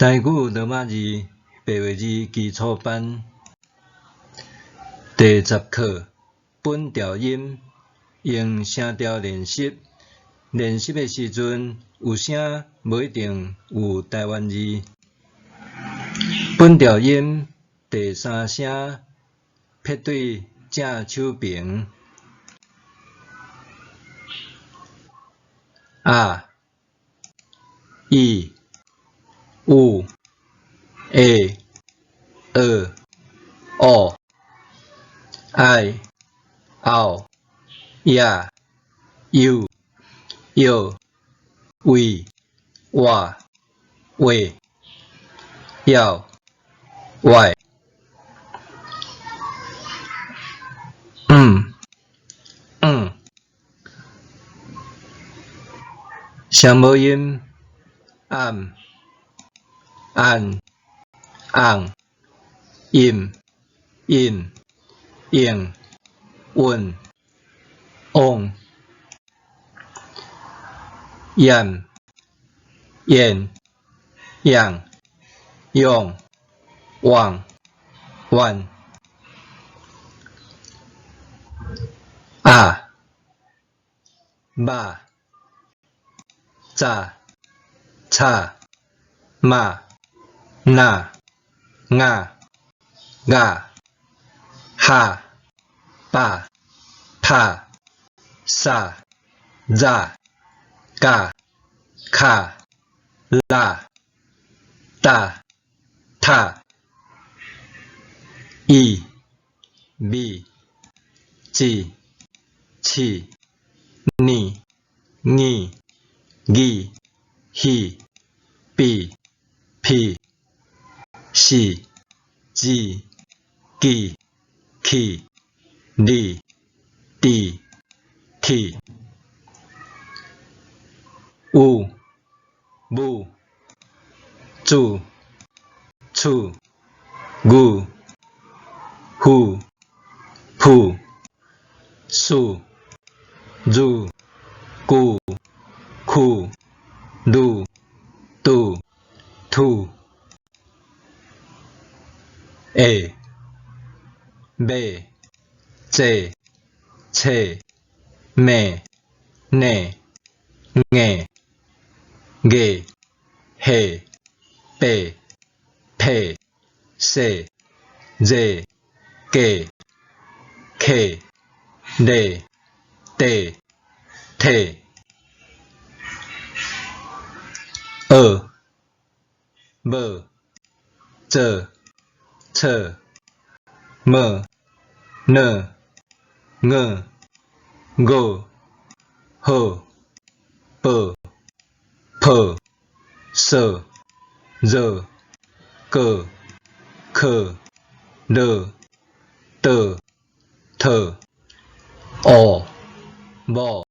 台語羅馬字白話字基礎班第十課本調音，用聲調練習。練習的時陣有聲無一定有台灣字。本調音第三聲撇對正手爿。啊、E、U、A、E、O、I、O、Y、U、Y、V、W、W、L、Y、嗯、嗯，聲母音暗、按、紅、陰、應、應、穩、往、厭、厭、樣、用、往、彎、啊、肉、早、炒、馬、若、咬、咬、哈、飽、拍、掃、早、甲、卡、拉、搭、塔、伊、米、子、刺、呢、耳、語、彼、比、皮、四、子、記、去、理、治、鐵、有、母、子、處、牛、虎、殕、欶、汝、舊、區、女、拄、吐、下、馬、這、冊、馬、呢、硬、月、下、白、皮、洗、熱、假、客、禮、地、體、學、無、做、錯、無、呢、我、五、好、報、抱、索、熱、過、可、樂、倒、套、烏、某、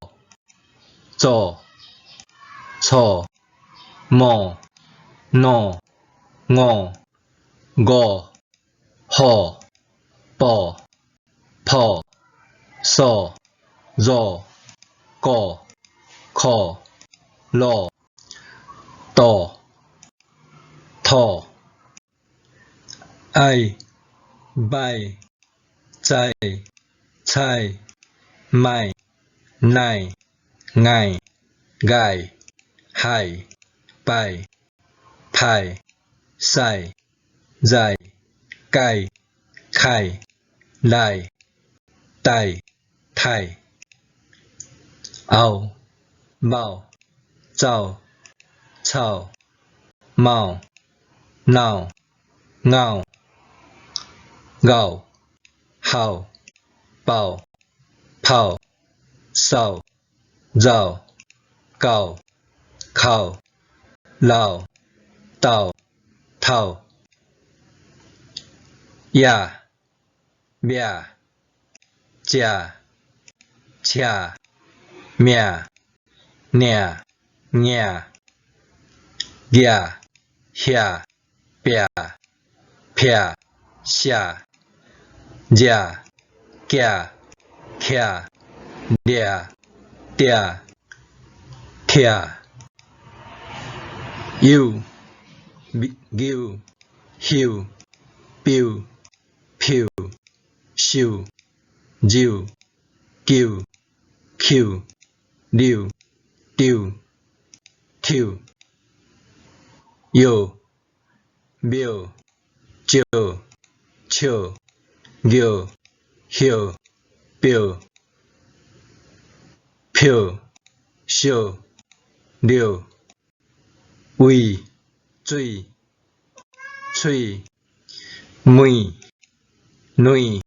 祖、錯、某、腦、五、五、虎、布、抱、索、汝、古、苦、魯、杜、吐、愛、䆀、知、采、賣、奶、𠊎、礙、害、拜、派、屎、在、改、凱、來、帶、太、後、某、走、草、貓、腦、咬、咬、孝、爆、跑、掃、繞、狗、口、老、鬥、透、野、掠、食、車、命、領、影、額、遐、壁、撇、寫、惹、寄、徛、掠、鼎、拆、有、搝、搝、搪、揹、泅、揉、搝、搝、溜、丟、抽、藥、廟、石、笑、玉、葉、票、票、燒、尿、胃、水、喙、糜、軟、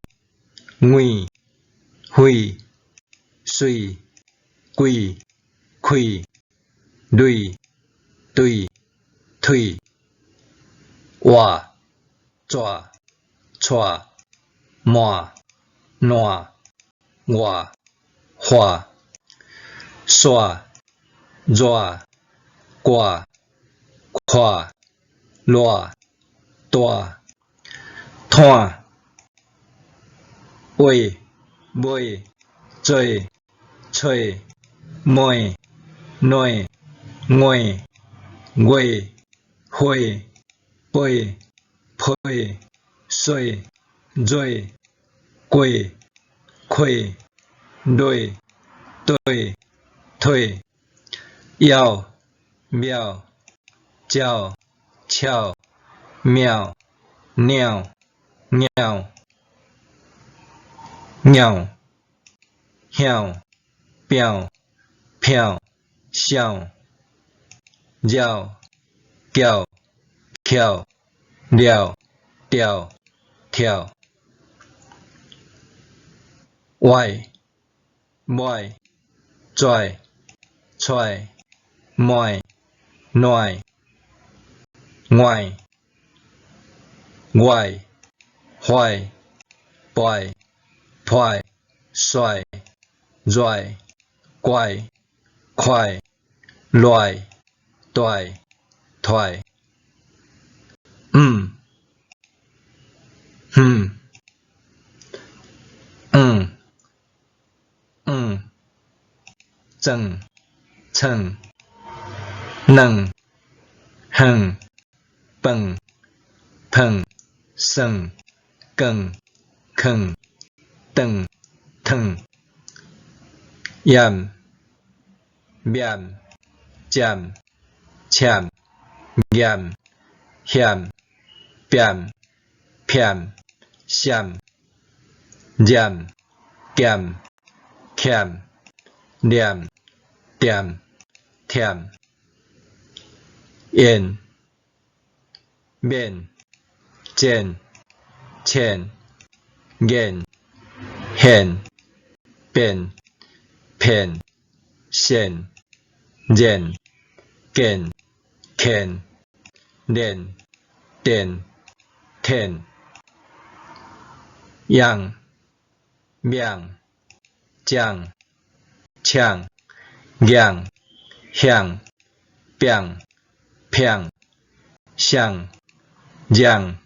穢、廢、媠、鬼、氣、類、對、退、活、逝、蔡、滿、爛、外、化、煞、熱、掛、看、賴、大、湠、畫、尾、做、揣、糜、糜、穢、月、花、掰、批、洗、蕊、過、溪、螺、綴、退、枵、廟、鳥、巧、妙、鳥、貓、尿、響、表、票、痟、繞、撬、翹、了、吊、跳、歪、歪、跩、揣、糜、糜、穢、外、壞、敗、歹、帥、跩、怪、快、賴、蹩、跩、毋、紜、黃、黃、轉、創、軟、遠、飯、碰、算、捲、囥、轉、褪、厭、免、佔、攕、驗、險、變、騙、閃、染、減、欠、念、惦、忝、燕、免、剪、淺、言、現、變、騙、線、練、見、牽、連、電、忝、樣、命、將、搶、硬、響、變、騙、想、讓、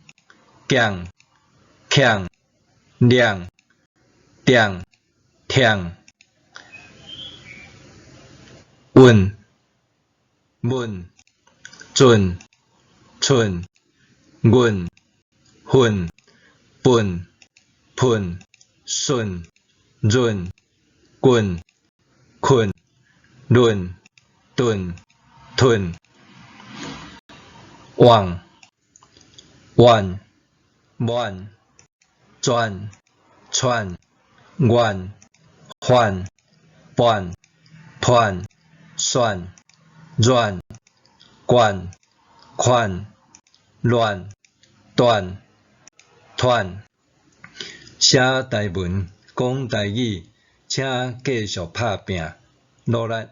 強、強、涼、定、聽、穩、穩、準、寸、阮、訓、笨、噴、順、潤、滾、困、論、頓、褪、旺、萬、滿、轉、喘、願、還、伴、團、選、軟、慣、款、亂、斷、團。寫台文，講台語，請繼續拍拚，努力。